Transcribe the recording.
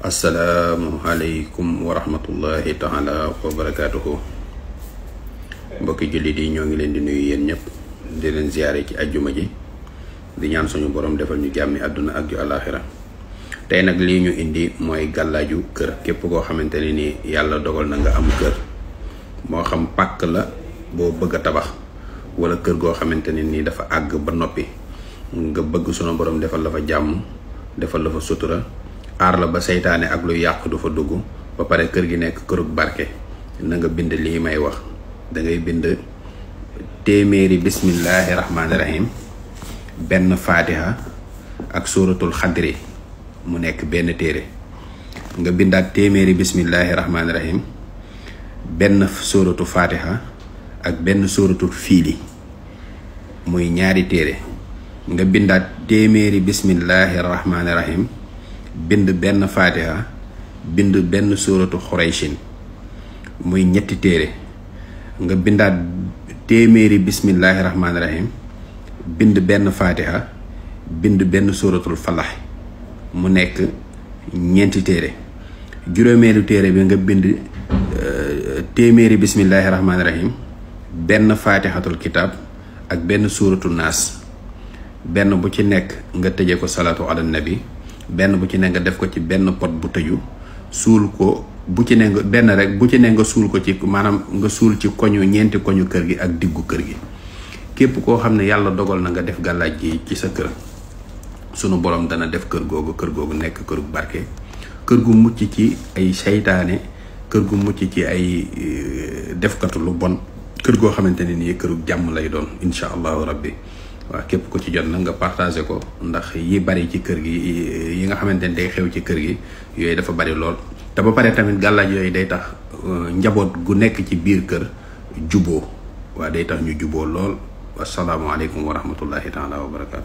Assalamualaikum warahmatullahi taala wabarakatuh. Mbokki jullit yi ñoo ngi leen di nuyu yeen ñep di leen ziaré ci aljuma ji di ñaan suñu borom defal ñu jàmmi aduna ak ju alakhirah. Tay nak li ñu indi moy gàllaaju kër képp koo xamanteni ni yalla dogal na nga am kër mo xam pak la bo bëgg tabax wala kër go xamanteni ni dafa ag ba nopi nga bëgg suñu borom defal la fa jamm defal la fa sutura ar la ba seytaane ak lu yaq du fa dugg ba pare kër gi nek këruk barke na nga bind li may wax da ngay bind téeméeri bismillahir rahmanir rahim ben fatiha ak suratul khadri mu nek ben téré nga bindat téeméeri bismillahir rahmanir rahim ben suratul fatiha ak ben suratul fili muy ñaari téré nga bindat téeméeri bismillahir rahmanir rahim bind ben fatiha bind ben suratu khurayshin muy ñetti téré nga bindat téeméeri bismillahir rahmanir rahim bind ben fatiha bind ben suratul falah mu nek ñenti téré juróomeelu téré bi nga bind téeméeri bismillahir rahmanir rahim ben fatihatul kitab ak ben suratul nas ben bu ci nek nga tejé ko salatu ala nabi ben bu ci ne nga def ko ci ben pot bu teju sul ko bu ci ne nga ben rek bu ci ne nga sul ko ci manam nga sul ci koñu ñenti koñu kër gi ak diggu kër gi képp ko xamne yalla dogal na nga def gàllaaj gi ci sa kër sunu borom dana def kër gogu nek kër gu barke kër gu mucc ci ay shaytané kër gu mucc ci ay defkatu lu bon kër go xamanteni ni këru jamm lay doon inshallah rabbi wa képp ko ci jot na nga partager ko ndax yi bari ci kër gi yi nga xamanteni day xew ci kër gi yoy dafa bari lool ta ba pare tamit gàllaaj yoy day tax njabot gu nekk ci biir kër jubo wa day tax ñu jubo lool. Wassalamu alaykum wa rahmatullahi ta'ala wa barakatuh.